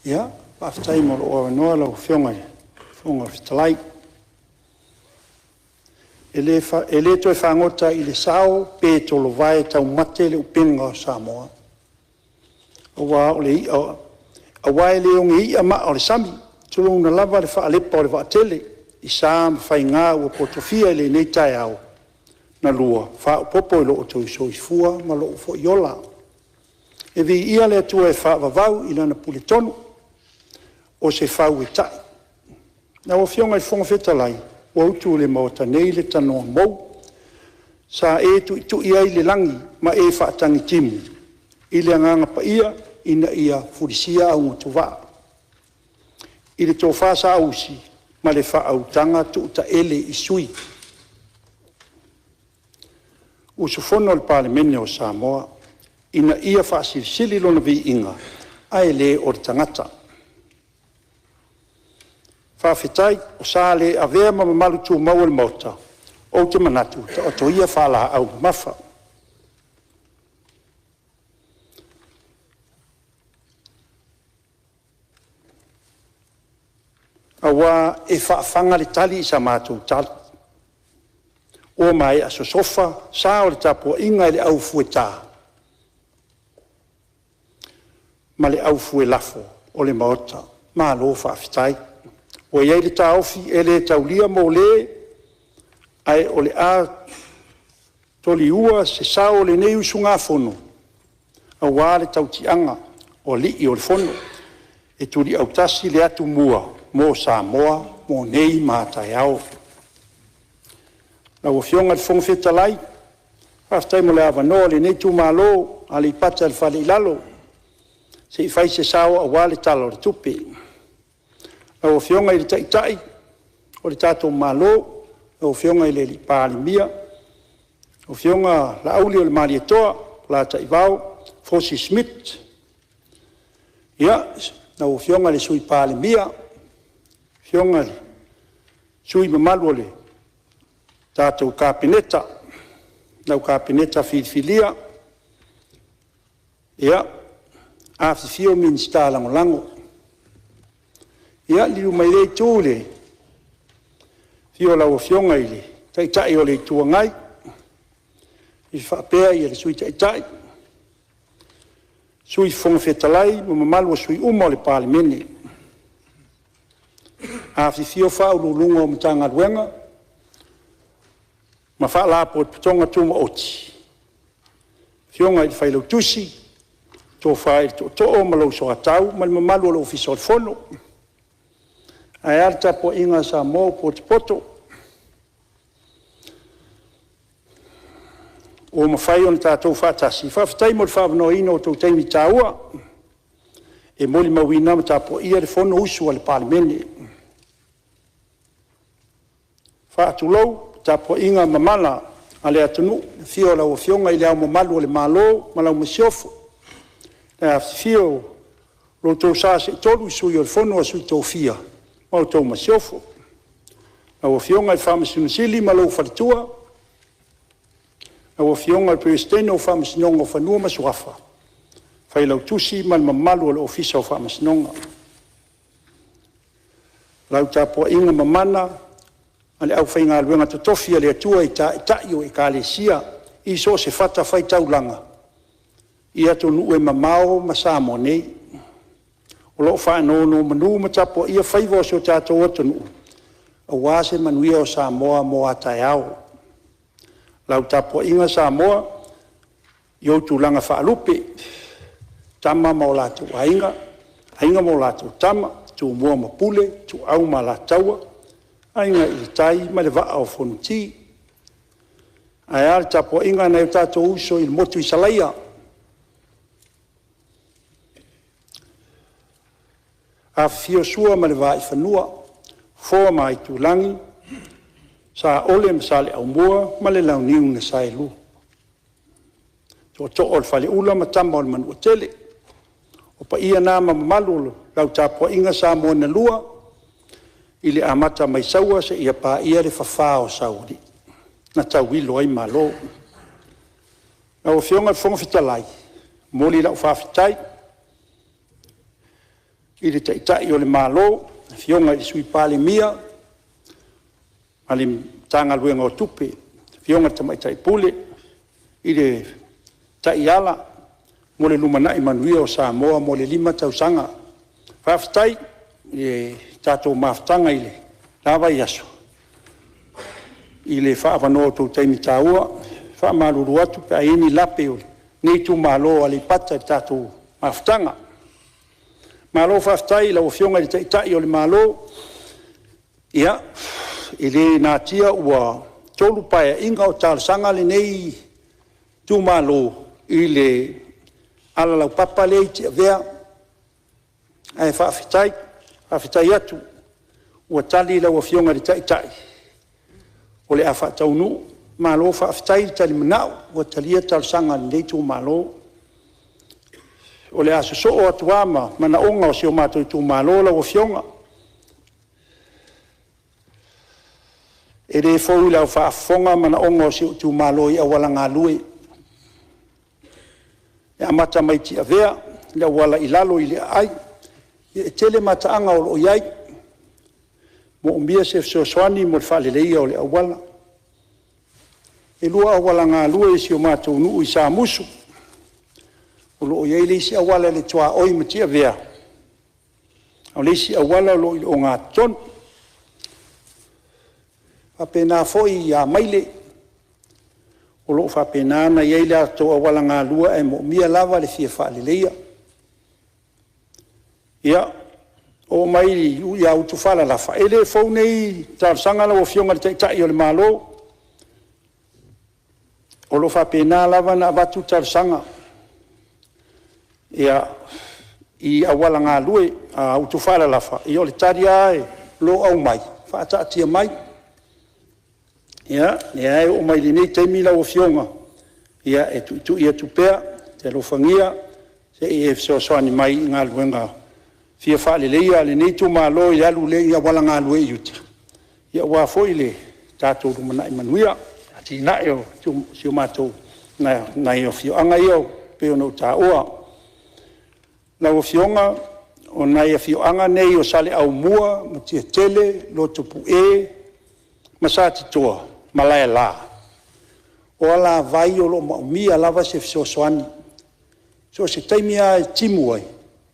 Ia faafetai mo lou avanoa lau Afioga i le Fofoga Fetalai. E le toe fagota i le sao pe tolovae taumate le upega o Samoa, aua e le ogeia maa o le sami, tulouna lava le faalepa o le vaatele i sa ma faiga ua potofia i lenei taeao na lua, faaopoopo i lo outou soifua ma lou foi ola. E viia le Atua e faavavau i Lana puletonu o se fau e ta'i. Lau Afioga i le Fofoga Fetalai, ua utu i le Maota nei le tanoa mou sa e tuitui ai le lagi ma e faatagitimu i le Agaga Paia ina ia fulisia augatuvaa i le tofa saausi ma le faautaga tuutaele i sui usufono o le Palemene o Samoa, ina ia faasilisili lona viiga ae le o le tagata. Faafetai. O sa le avea ma mamalu tumau o le Maota, ou te manatu, taoto ia faalaau mamafa. Aua e faafaga le tali i sa matou tala, ua maea sosofa sa o le tapuaiga i le au fueta ma le au fuelafo o le Maota. Malo faafetai. Ua i ai le taofi e le taulia mo le, ae o le a toliua se sao o lenei usugafono aua le tautiaga o alii o le Fono, e tuliautasi le atumua mo Samoa mo nei ma a taeao. Lau Afioga i le Fofoga Fetalai, faafetai mo le avanoa o lenei itumalo o Aleipata i le Fale i Lalo se i fai se sao aua le Tala o le Tupe. Lau Afioga i le Taitai o le tatou Malo, lau Afioga i le Palemia, lau Afioga Laaulialemalietoa Polataivao Fosi Smith. Ia, lau Afioga i le Sui Palemia, afioga i sui usufono mamalu o le tatou Kapeneta, lau Kapeneta filifilia. Ia, afifio Minisita Lagolago. Ia, liliu mai i lea Itu i le afio o lau Afioga i le Taitai o le Itu Agai faapea le Sui Taitai, Sui Fofoga Fetalai ma le mamalu o sui usufono uma o le Palemene. Afifio Ofisa Sili o Pulega o Matagaluega ma Faalapotopotoga Tumaoti, afioga i le Failautusi, le Tofa i le Tootoo ma lou Soatau ma le mamalu o le Ofisa o le Fono. Ae a le tapuaiga a Samoa ua potopoto ua mafai ona tatou faatasi. Faafetai mo le faaavanoaina o outou taimi taua e molimauina ma tapuaia le fonousu a le Palemene. E faatulou le tapuaiga mamana a le atunuu i le afio o lau Afioga i Le Ao Mamalu o le Malo ma lau Masiofo, le afifio o lo outou Sa Seitolu, Sui o le Fono a Sui Tofia ma la outou Masiofo. Lau Afioga i le Faamasino Sili ma lou faletua, lau Afioga i le Peresetene o le Faamasinoga o Fanua ma Suafa, Failautusi ma le mamalu o le Ofisa o Faamasinoga. Lau tapuaiga mamana a le aufaigaluega totofi a le Atua i Taitai o Ekalesia i so o se fatafaitaulaga i atunuu e mamao ma Samoa nei, o lo o faanonomanu ma tapuaia faiva o si o tatou atunuu aua se manuia o Samoa mo a taeao. Lau tapuaiga Samoa i ou tulaga faalupe, Tama ma o latou Aiga, Aiga ma latou Tama, Tumua ma Pule, Ituau ma Alataua, Aiga i le Tai ma le Vaa o Fonoti. Ae a le tapuaiga a nai o tatou uso i le motu i Salaia, afifio Sua ma le Vaifanua, Fofo ma Aitulagi, Saole ma Saleaaumua ma le Launiu na Saelua, Tootoo o le Faleula ma Tama a le Manuatele. O paia na ma mamalu o lau tapuaiga Samoa na lua, i le amata mai Saua seia paia le fafa o Saualii na tauilo ai Malo. Lau Afioga i le Fofoga Fetalai, e momoli lau faafetai. i le Taitai o le Malo, le Afioga i le Sui Palemia ma le Matagaluega o Tupe, le Afioga i le Tamaitai Pule i le Taiala mo le lumanai manuia o Samoa mo le 5 tausaga. Faafetai i le tatou mafutaga i lena vaiaso i le faaavanoa o outou taimi taua. E faamalulu atu pe a i ai ni lape o lenei itumalo o Aleipata i le tatou mafutaga. Malo faafetai i lau Afioga i le Taitai o le Malo, ia, e le natia ua 3 Paeaiga o talosaga lenei itumalo i le auala laupapa lea i Tiavea, ae faafetai. Faafetai atu ua tali lau Afioga i le Taitai o le a faataunuu. Malo faafetai talimanao, ua talia le talosaga a lenei itumalo. O le a sosoo atu lava ma manaoga o si o matou itumalo lau Afioga. E le fou i lau faafofoga manaoga o si ou itumalo i auala galue, e amata mai Tiavea i le auala i lalo i le aai. Ia e tele mataaga o lo o i ai, e moomia se fesoasoani mo le faaleleia o le auala. E 2 auala galue o si o matou nuu i Samusu, o lo o i ai le isi auala i le tuaoi ma Tiavea, a o le isi auala o lo o i le ogatotonu. E faapena foi i Amaile, o lo o faapena ona i ai le latou auala galue ae moomia lava le fia faaleleia. Ia, oo mai ia Utufaalalafa, e le fou nei talosaga lau Afioga i le Taitai o le Malo, o lo o faapena lava ona avatu talosaga i auala galue a Utufaalalafa. Ia o le tali lava o lo o aumai, faataatia mai. Ia, o lea lava e oo mai lenei taimi lau Afioga, e tuitui atu pea, e te alofagia se i e fesoasoani mai i galuega fia faaleleia a lenei itumalo i le alu lea i auala galue i uta, aua foi le tatou lumanai manuia, atinae o nai afioaga ia e pei ona ou taua. Lau Afioga, o nai afioaga nei o Saleaaumua, Mutiatele, Lotopue ma Satitoa ma Malaela, o alavai o lo o manaomia lava se fesoasoani. So o se taimi lava e timu ai,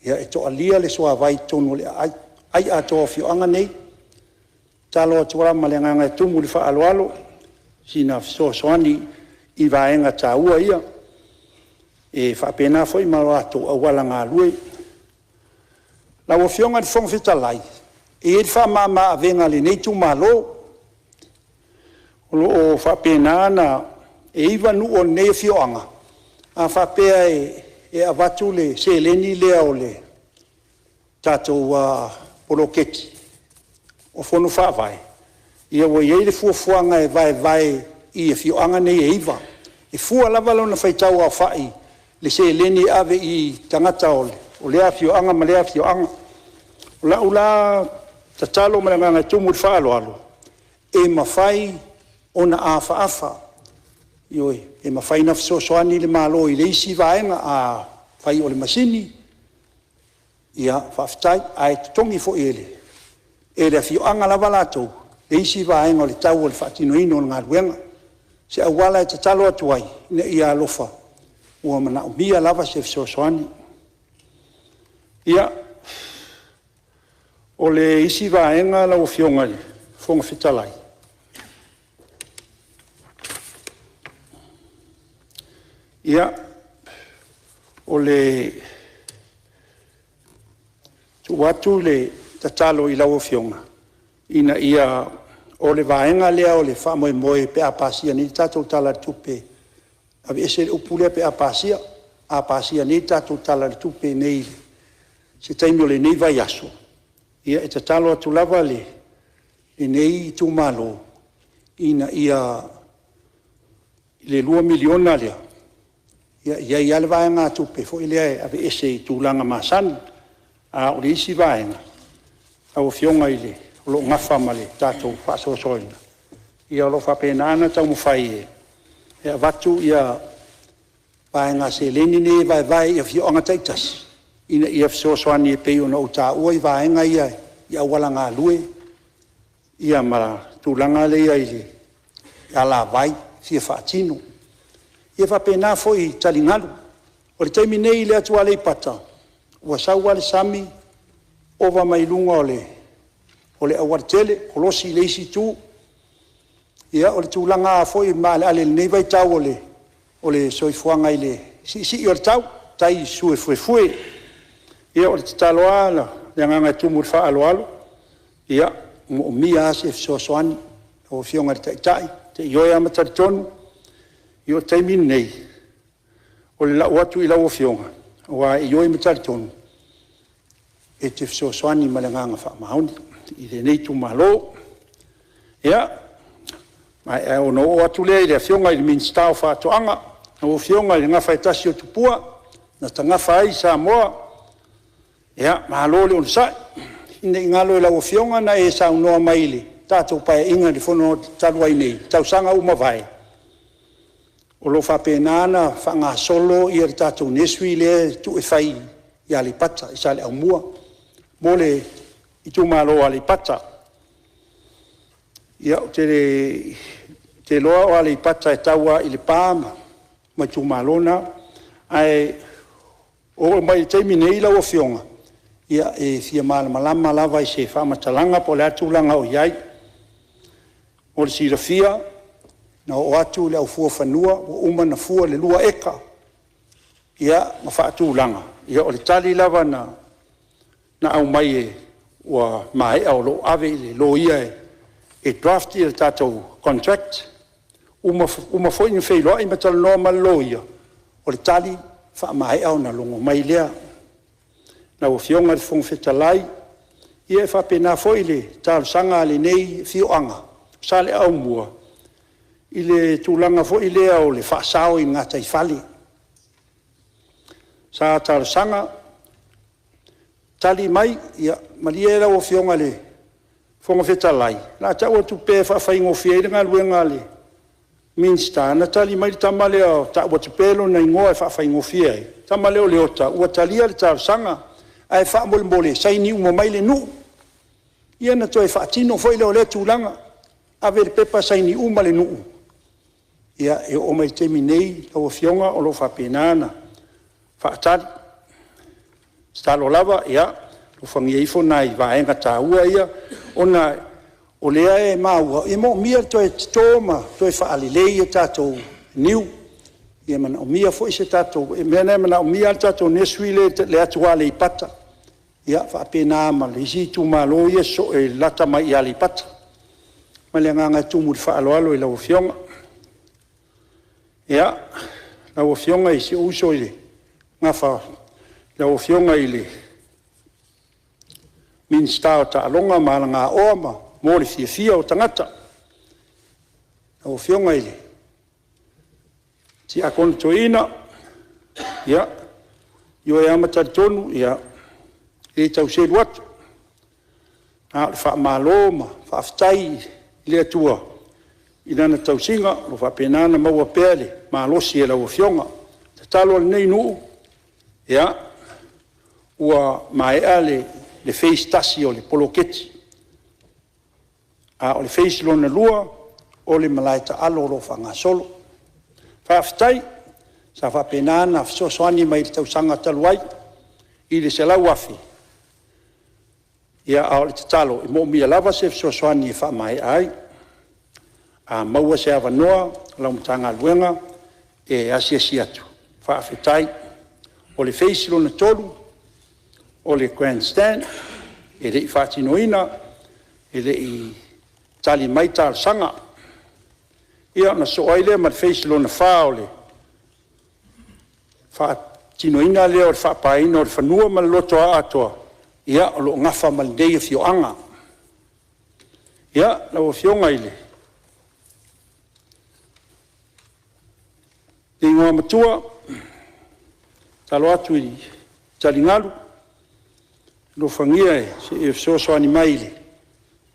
e toalia le suavai i totonu o le aai, ai atoa o afioaga nei. E tatalo atu lava ma le agaga e tumu i le faaaloalo sina fesoasoani i vaega taua ia, e faapena foi ma latou auala galue. Lau Afioga i le Fofoga Fetalai, e i ai le faamama-avega a lenei itumalo, o lo o faapena ona… e 9 nuu o lenei afioaga, a faapea e avatu le seleni lea o le tatou poloketi o fono faavae, ua i ai le fuafuaga e vaevae i afioaga nei e 9. E fua lava lona faitau aofai i le seleni e ave i tagata o lea afioaga ma lea afioaga. O lau la tatalo ma le agaga e tumu i le faaaloalo, e mafai ona afaafa, ioe, e mafai ona fesoasoani le Malo i le isi vaega, afai o le masini, ia faafetai, ae totogi foi e le afioaga lava latou le isi vaega o le tau o le faatinoina o le galuega. O se auala e tatalo atu ai ina ia alofa, ua manaomia lava se fesoasoani. Ia, o le isi vaega lau Afioga i le Fofoga Fetalai, o le tuu atu le tatalo i lau Afioga, ina ia… O le vaega lea o le faamoemoe pe a pasia nei le tatou Tala o le Tupe, aveese le upu lea pe a pasia. A pasia nei le tatou Tala o le Tupe nei i se taimi o lenei vaiaso, ia e tatalo atu lava lenei itumalo ina ia… i le $2 miliona lea, ia e i ai lava le vaegatupe foi lea e aveese i tulaga masani, a o le isi vaega, lau Afioga o lo o nafa ma le tatou faasoasoaina, ia o lo o faapena ona taumafai e avatu vaega seleni nei e vaevae i afioaga taitasi. ina ia fesoasoani e pei ona ou taua vaega ia i auala galue ma le tulaga lea i le alavai e fia faatino. E faapena foi i taligalu. O le taimi nei i le atu Aleipata, ua sau lava le sami ova mai luga o le aualatele, kolosi i le isi itu. O le tulaga foi maaleale i lenei vaitau o le soifuaga i le siisii o le tau, tai suefuefue. O le tatalo lava ma le agaga e tumu i le faaaloalo, e moomia lava se fesoasoani lau Afioga i le Taitai, ou te ioe lava ma talitonu, o le taimi lenei, o le lau atu i lau Afioga, aua e ioe ma talitonu e te fesoasoani ma le agaga faamaoni i lenei itumalo. Ia, ona oo atu lea i le Afioga i le Minisita o Faatoaga, lau Afioga i le gafaetasi o Tupua na tagafa ai Samoa, malo le onosai. Ina ne i galo i lau Afioga na e saunoa mai i le tatou Paeaiga i le Fono talu ai nei i tausaga ua mavae, o lo o faapena ona faagasolo le tatou nursery lea e tuu e fai i Aleipata i Saleaaumua mo le itumalo o Aleipata. Ia, ou te iloa o Aleipata e tau lava i Lepa ma itumalo na, ae oo mai i le taimi nei lau Afioga, e fia malamalama lava i se faamatalaga po o le a le tulaga o i ai. Mo le silafia na oo atu le au fua fanua ua uma ona fua le 2 eka ma faatulaga. O le tali lava na aumai ua maea o lo o ave i le loia e draft le tatou contract. Ua uma foi ona feiloai ma talanoa ma le loia, o le tali, faamaea ona logo mai lea. Lau Afioga i le Fofoga Fetalai, ia e faapena foi le talosaga a lenei afioaga o Saleaaumua i le tulaga foi lea o le faasao i le gataifale. Sa talosaga, tali mai, ia malie lau Afioga i le Fofoga Fetalai, o le a tau atu pea e faafaigofie ai le galuega a le Minisita, na tali mai le tama lea e tau atu pea lona igoa e faafaigofie ai, le tama lea o Leota, ua talia le talosaga, ae faamolemole saini uma mai le nuu. Ia ona toe faatino foi lea o lea tulaga, ave le pepa saini uma le nuu. Ia, e oo mai i le taimi nei lau Afioga o lo o faapena ona faatali. Tatalo lava, ia alofagia ifo nai vaega taua ia, ona o lea e maua e moomia le toe toto ma toe faalelei tatou niu. E manaomia foi se tatou… o le mea lena e manaomia lava le tatou nursery lea i le atu Aleipata, ia faapena ma le isi itumalo ia e sosoo e lalata mai i Aleipata. Ma le agaga e tumu i le faaaloalo i lau Afioga. Ia, lau Afioga i si ou uso i le Gafa, lau Afioga i le Minisita o Taaloga ma Alagaoa mo le Fiafia o Tagata, lau Afioga i le Tiakono Toeaina, ia, e ioe lava ma talitonu, e le tau selu atu, na o le faamalo ma faafetai i le Atua i Lana tausiga o lo o faapena ona maua pea le malosi e lau Afioga. O le tatalo a lenei nuu, ia, ua maea le phase 1 o le poloketi, a o le phase lona lua o le malae taalo o lo o faagasolo. Faafetai. Sa faapena ona fesoasoani mai i le tausaga talu ai i le $100,000, a o le tatalo, e moomia lava se fesoasoani e faamaea ai. A maua se avanoa o lau Matagaluega e asiasi atu, faafetai. O le phase lona 3, o le grandstand, e le i faatinoina, e le i tali mai talosaga. Ia ona sosoo ai lea ma le phase lona 4 o le faatinoina lea o le faapaeina o le fanua ma le lotoa atoa, ia o lo o nafa ma lenei afioaga. Ia, lau Afioga i le Igoamatua, e tatalo atu i taligalu, alofagia se i e fesoasoani mai i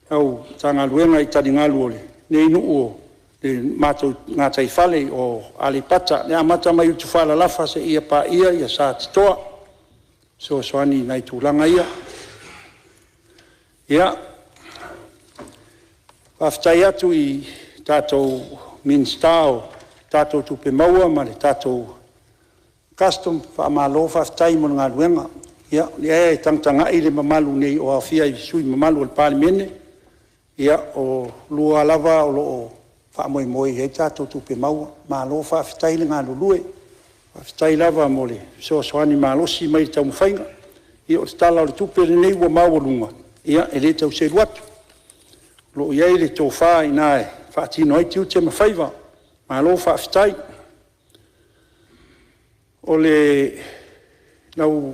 lau Matagaluega i taligalu o lenei nuu o le matou gataifale o Aleipata, e amata mai Utufaalalafa seia paia Satitoa. fesoasoani i nai tulaga ia. Ia, faafetai atu i tatou Minisita o tatou Tupe Maua ma le tatou Customs, faamalo faafetai mo le galuega. Ia o lea e tagatagai le mamalu nei o aofia i sui usufono mamalu o le Palemene, ia o oulua lava o lo o faamoemoe i ai tatou tupe maua. Malo faafetai le galulue, faafetai lava mo le fesoasoani malosi mai i le taumafaiga. Ia o le Tala o le Tupe lenei ua maualuga, ia e le tau selu atu, o lo o i ai le tofa i ina e faatino ai tiute ma faiva. Malo faafetai. Lau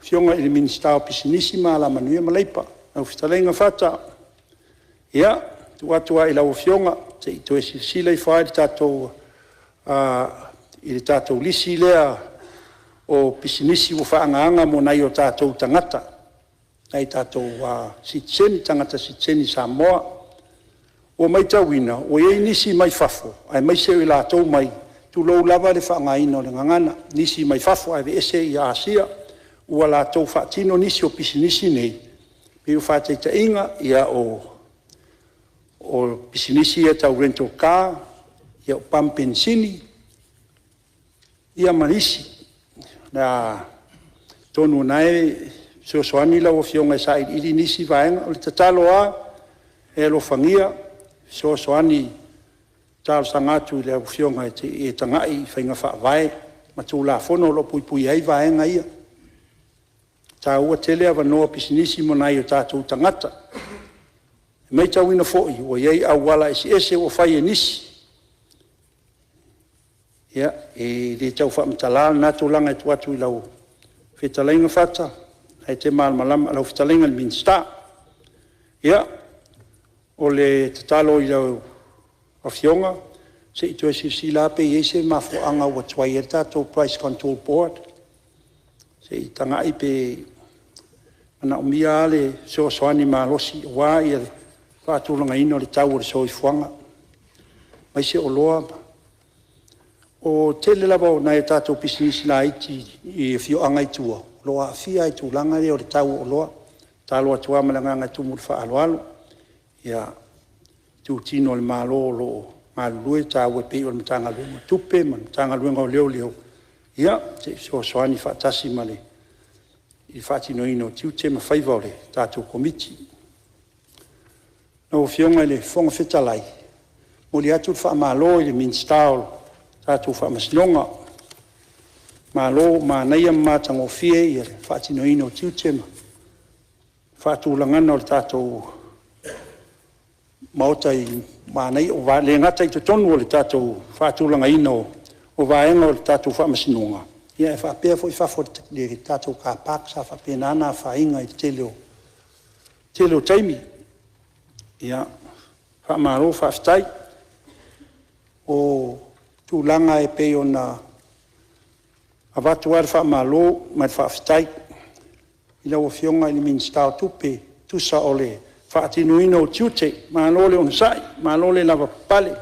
Afioga i le Minisita o Pisinisi ma Alamanuia ma Leipa lau fetalaiga Fata, ia, e tuu atu lava i lau Afioga se i toe silasila ifo lava i le tatou lisi lea o pisinisi ua faaagaaga mo nai o tatou tagata tagata sitiseni Samoa. Ua matauina ua i ai nisi mai fafo aemaise o i latou mai, tulou lava le faaaogaina o le gagana, nisi mai fafo ae aveese Asia, ua latou faatino nisi o pisinisi nei, pei o le faataitaiga o pisinisi ia tau rental car, o pamu penisini ma isi. Atonu o lena e fesoasoani lau Afioga e sailiili nisi vaega. O le tatalo lava, e alofagia fesoasoani e talosaga atu i lau Afioga se i e tagai i faiga faavae ma Tulafono o lo o puipuia ai vaega ia. E taua tele avanoa o pisinisi mo nai o tatou tagata. E matauina foi ua i ai auala eseese ua fai e nisi, ia, e le tau faamatala lena tulaga e tuu atu i lau fetalaiga Fata o lena e te malamalama lau fetalaiga i le Minisita. Ia, o le tatalo i lau Afioga, se i toe silasila lava pe i ai se mafuaaga ua tuai ai le tatou Price Control Board, se i tagai pe manaomia lava le fesoasoani malosi aua le faatulagaina o le tau o le soifuaga, aemaise oloa. O le tele lava o nai a tatou pisinisi laiti i afioaga i tua, o lo o aafia lava i le tulaga lea o le tau o oloa. E tatalo atu lava ma le agaga e tumu i le faaaloalo itutino o le Malo o lo o galulue, e taua pei o le Matagaluega o Tupe ma le Matagaluega o Leoleo, ia se i fesoasoani faatasi i le faatinoina o tiute ma faiva o le tatou Komiti. Lau Afioga i le Fofoga Fetalai, e momoli atu le faamalo i le Minisita o le tatou Faamasinoga, malo manaia ma matagofie le faatinoina o tiute ma le faatulagaga o le tatou Maota, e le gata i totonu o le tatou faatulagaina o vaega o le tatou Faamasinoga, ae faapea foi fafo i le tatou car park sa faapena ona afaina i le tele o taimi. Faamalo faafetai. O tulaga e pei ona avatu lava le faamalo ma le faafetai i lau Afioga i le Minisita o Tupe e tusa o le faatinoina o tiute, malo le onosai, malo le lavapapale.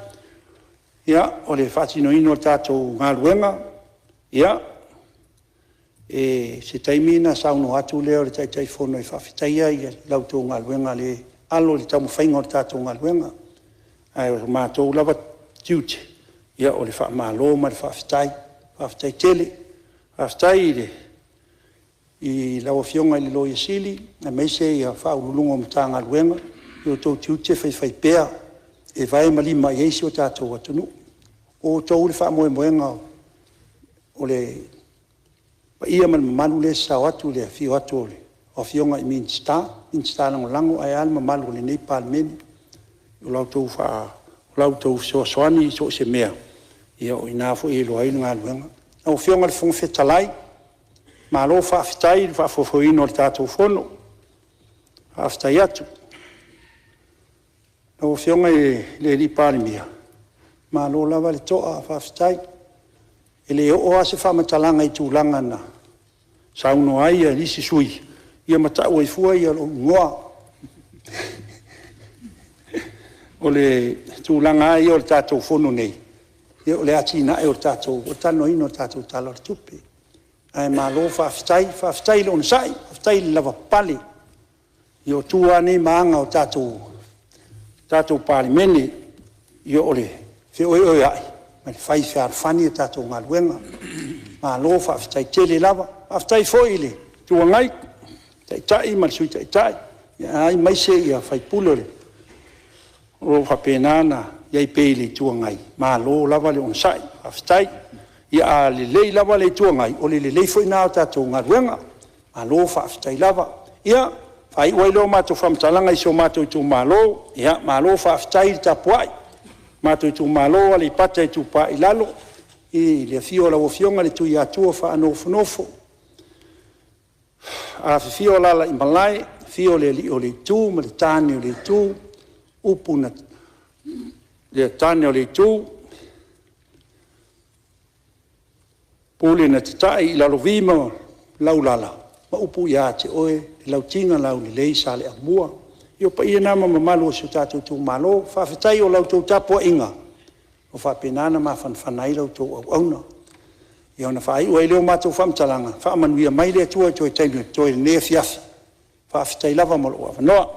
Ia, o le faatinoina o le tatou galuega, ia, se taimi ona saunoa atu lea o le Taitaifono e faafetaia la outou galuega i le alo i le taumafaiga o le tatou galuega. Ae o le matou lava tiute, o le faamalo ma le faafetai. Faafetai tele. Faafetai i lau Afioga i le Loia Sili aemaise Ofisa Sili o Pulega o Matagaluega i o outou tiute faifaipea e vae ma lima i ai si o tatou atunuu. O outou le faamoemoega o le paia ma le mamalu lea e sasao atu i le afio atu o Afioga i Minisita, Minisita Lagolago, ae a le mamalu o lenei Palemene. O la outou fesoasoani i so o se mea, o i ina foi e iloa ai le galuega. Lau Afioga i le Fofoga Fetalai, malo faafetai i le faafoefoeina o le tatou Fono. Faafetai atu. Lau Afioga i le Palemia, malo lava le toa faafetai. E le oo lava se faamatalaga i tulaga na saunoa ai nisi sui usufono ma tau ai fua lou igoa. O le tulaga lava ia o le tatou Fono nei, o le atinae o le tatou, o le talanoaina o le tatou Tala o le Tupe. Ae malo faafetai, faafetai le onosai, faafetai le lavapapale. Ia o tu lava nei ma aga o le tatou Palemene, o le feoeoeai ma le fai fealofani a tatou galuega. Malo faafetai tele lava. Faafetai foi i le Itu Agai, Taitai ma le Sui Taitai, aemaise sui usufono o lo o faapena ona i ai pea i le Itu Agai, malo lava le onosai, faafetai. Ia a lelei lava le Itu Agai, o le lelei foi lena o le tatou galuega. Malo faafetai lava. Ia, ona faaiu ai lea o matou faamatalaga i si o matou itumalo. Malo faafetai le tapuai. Le matou itumalo o Aleipata Itupa i Lalo, i le afio o lau Afioga i le Tuiatua Faanofonofo, afifio Alaalaimalae, afio le Alii o le Itu ma le Tane o le Itu, upu na tane o le Itu, Pule na tatai i Lalovi ma Laulala ma upu ia te oe le Lauti na Laulelei Saleaaumua. Ia o paia na ma mamalu o si o tatou itumalo. Faafetai i la outou tapuaiga ua faapena ona mafanafana ai la outou auauna. Ia ona faaiu ai lea o matou faamatalaga, faamanuia mai le Atua i toe taimi o totoe i lenei afiafi. Faafetai lava mo lou avanoa.